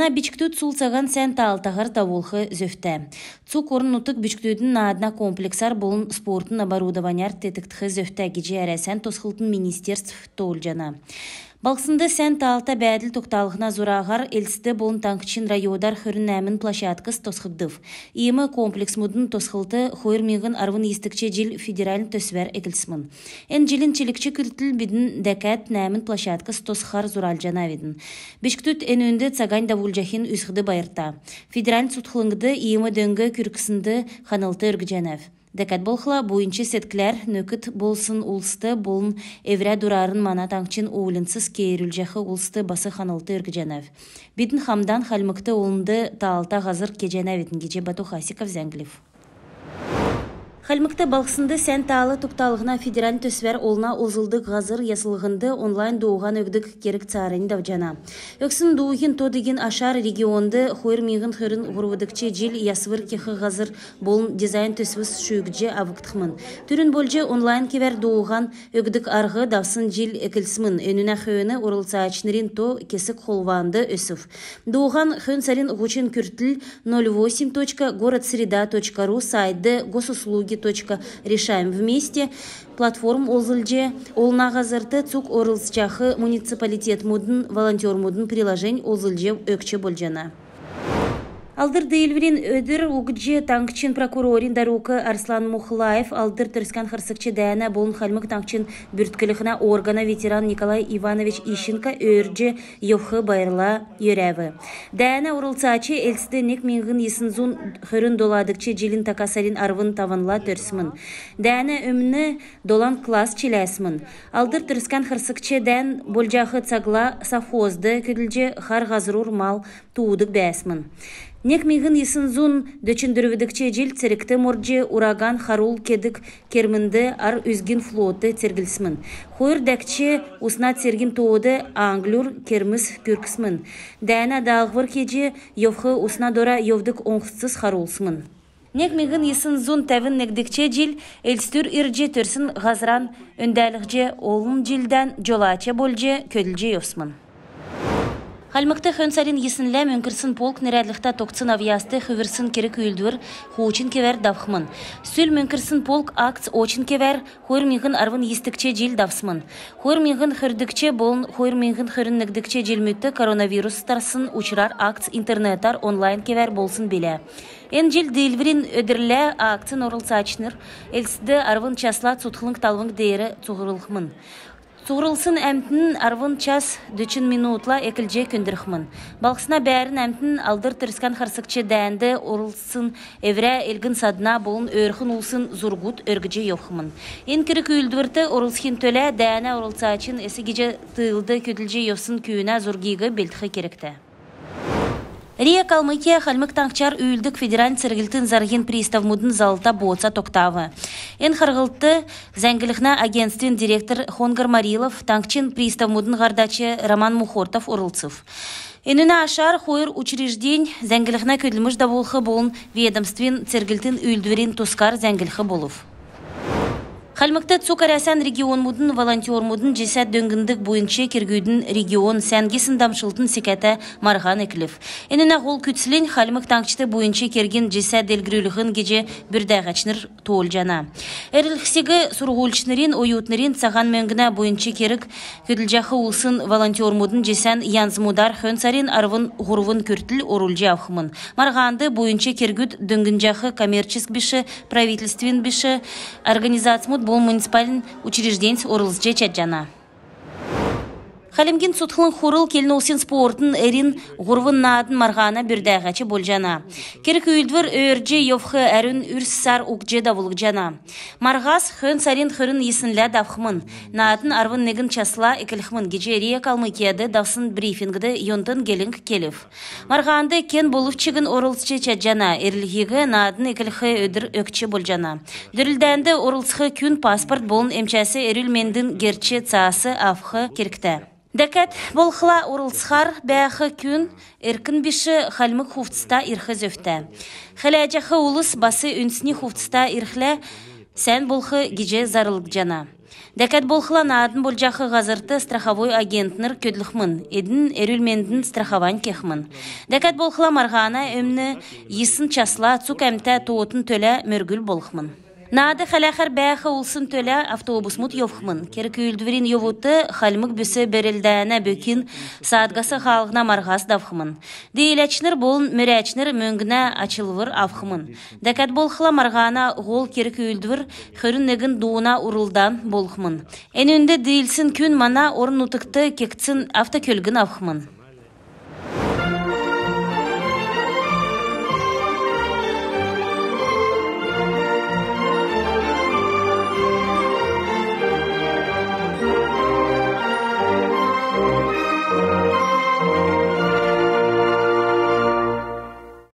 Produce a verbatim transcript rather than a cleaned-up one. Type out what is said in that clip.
Бичкдүд сул цаган сән таалтаһар давулх зөвтә. Цуг орн-нутг бичкдүдин наадна комплексар болн спортын оборудованяр теткгдх зөвтә гиҗ Әрәсән тосхлтын министерств тоолҗана. Балһснд сән таалта бәәдл тогталһна зураһар Элстд болн таңһчин районар хөрн нәәмн площадкс тосхгдв. Иим комплексмудын тосхлт хойр миңһн арвн йисдгч җил федеральн төсвәр эклсмн. Эн җилин чилгч күртл бидн дәкәд нәәмн площадкс тосххар зуралҗанавидн. Бичкдүд энүнд цагань давулҗахин үзхд байрта. Федеральн цутхлңд иим дөң күргснд ханлт өргҗәнәв. Дәкәд болхла, буйнч седкләр нөкд болсн улст болн эврә дурарн мана таңһчин уульнцс кеерүлҗәх улст бас ханлт өргҗәнәв. Бидн хамдан Хальмгт олнд таалта һазр кеҗәнәвидн гиҗ Бату Хасиков зәңглв. Хальмгт балһснд сән таал тогталһна федеральн төсвәр олна олзлдг һазр яслһнд онлайн дууһан өгдг керг цааранднь давҗана. Өгсн дууһин тоод-ин ашар регионд хойр миңһн хөрн һурвдгч җил ясвр кех һазр болн дизайн төсвс шүүҗ авгдхмн. Түрүн болҗ онлайн кевәр дууһан өгдг арһ давсн җил эклсмн. Энүнә хөөн орлцачнрин то кесг холванд өсв. Дууһан хөн сарин һучн күртл ноль восемь точка город среда точка ру сайтд, госуслуги точка решаем вместе платформ олзлҗ, олна һазрт цуг орлцҗах муниципалитетмудын волонтермудын приложень олзлҗ өгч болҗана. Алдр Диилврин өдр угтҗ таңһчин прокурорин дарук Арслан Мухлаев Алдр Төрскән харсгч дәәнә болн Хальмг Таңһчин бүртклһнә органа ветеран Николай Иванович Ищенко өөрдҗ йовх байрла йөрәв. Дәәнә орлцач Элстд нег миңһн йисн зун хөрн доладгч җилин така сарин арвн тавнла төрсмн. Дәәнә өмн долан класс чиләсмн. Алдр Төрскән харсгч дән болҗах цагла совхозд көдлҗ, хар һазрур мал туудг бәәсмн. Нег миңһн йисн зун дөчн дөрвдгч җил цергт мордҗ, «Ураган» харул кедг кермнд ар үзгин флотд церглсмн. Хойр дәкҗ усна цергин тоод англүр кермс күргсмн. Дәәнә даалһвр кеҗ йовх усна дора йовдг оңһцс харулсмн. Нег миңһн йисн зун тәвн негдгч җил Элстүр ирҗ, төрсн һазран өндәлһҗ, олн җилдән җолач болҗ көдлҗ йовсмн. Хальмгт хөн сарин йиснлә «Мөңкрсн полк» нерәдлһтә тогтсн авъяст хүврсн керг-үүлдвр хуучн кевәр давхмн. «Сүл мөңкрсн полк» акц очн кевәр хойр миңһн арвн йисдгч җил давсмн. Хойр миңһн хөрдгч болн хойр миңһн хөрн негдгч җилмүдт коронавирус тарсн учрар акц интернетәр онлайн кевәр болсн билә. Эн җил Диилврин өдрлә акцин орлцачнр Элстд арвн часла цутхлң талвң деер цуглрхмн. Цуглрсн әмтн арвн час дөчн минутла эклҗ көндрхмн. Балһсна бәәрн әмтн Алдр Төрскән харсгч дәәнд орлцсн эврә элгн-садна болн өөрхн улсин зургуд өргҗ йовхмн. Эн керг-үүлдврт орлцхин төлә дәәнә орлцачин эс гиҗ тылд көдлҗ йовсн күүнә зургиг белдх кергтә. РИА «Калмыкия» Хальмг Таңһчар үүлддг федеральн церглтин зарһин приставмудын залта бооца тогтав. Эн харһлтд зәңглһнә агентствин директор Хонгор Марилов, таңһчин приставмудын һардач Роман Мухортов орлцв. Энүнә ашар хойр учреждень зәңглһнә көдлмш давулх болн ведомствин церглтин үүлдврин тускар зәңглх болв. Хальмгт цуг Әрәсән регионмудын волонтермудын җисә дөңндг буйнч кергүдин «Регион сән гисн дамшлтын секәтә» марһан эклв. Энүнә һол күцлнь Хальмг Таңһчд буйнч кергин җисә делгрүллһн гиҗ бүрдәһәчнр тоолҗана. Эрлһсиг сурһульчнрин, оютнрин, цаһан мөңгнә буйнч керг көдлҗәх улсин волонтермудын җисән янзмудар хөн сарин арвн һурвн күртл орулҗ авхмн. Марһанд буйнч кергүд дөңнҗәх коммерческ биш, правительствин биш организацмуд болн муниципальн учрежденьс орлцҗ чадҗана. Хальмгин цутхлң хурл келн улсин спортын «Эрин һурвн наадн» марһана бүрдәһәч болҗана. Керг-үүлдвр өөрдҗ йовх әрүн үрс сар угтҗ давулгдҗана. Марһас хөн сарин хөрн йиснлә давхмн. Наадн арвн негн часла эклхмн гиҗ РИА «Калмыкияд» давсн брифингд Йонтн гелң келв. Марһанд кен болв чигн орлцҗ чадҗана. Эрлһиг наадн эклх өдр өгч болҗана. Дөрлдәнд орлцх күн паспорт болн эмчәс эрүл-мендин герч цаас авх кергтә. Дәкәд болхла, орлцхар бәәх күн эркн биш хальмг хувцта ирх зөвтә. Хәләҗәх улс бас үндсни хувцта ирхлә сән болх гиҗ зарлгдҗана. Дәкәд болхла наадн болҗах һазрт страховой агентнр көдлхмн, эдн эрүл-мендин страховань кехмн. Дәкәд болхла марһана өмн йисн часла цуг әмтә тоотын төлә мөргүл болхмн. Наад хәләхәр бәәх улсин төлә автобусмуд йовхмн. Керг-үүлдврин йовудт хальмг бүс бәрлдәнә бөкин саадгас хаалһна марһас давхмн. Дииләчнр болн мөрәчнр мөңгнә ачлвр авхмн. Дәкәд болхла марһана һол керг-үүлдвр хөрн негн дууна урлдан болхмн. Энүнд диилсн күн мана орн-нутгт кегдсн автокөлгн авхмн.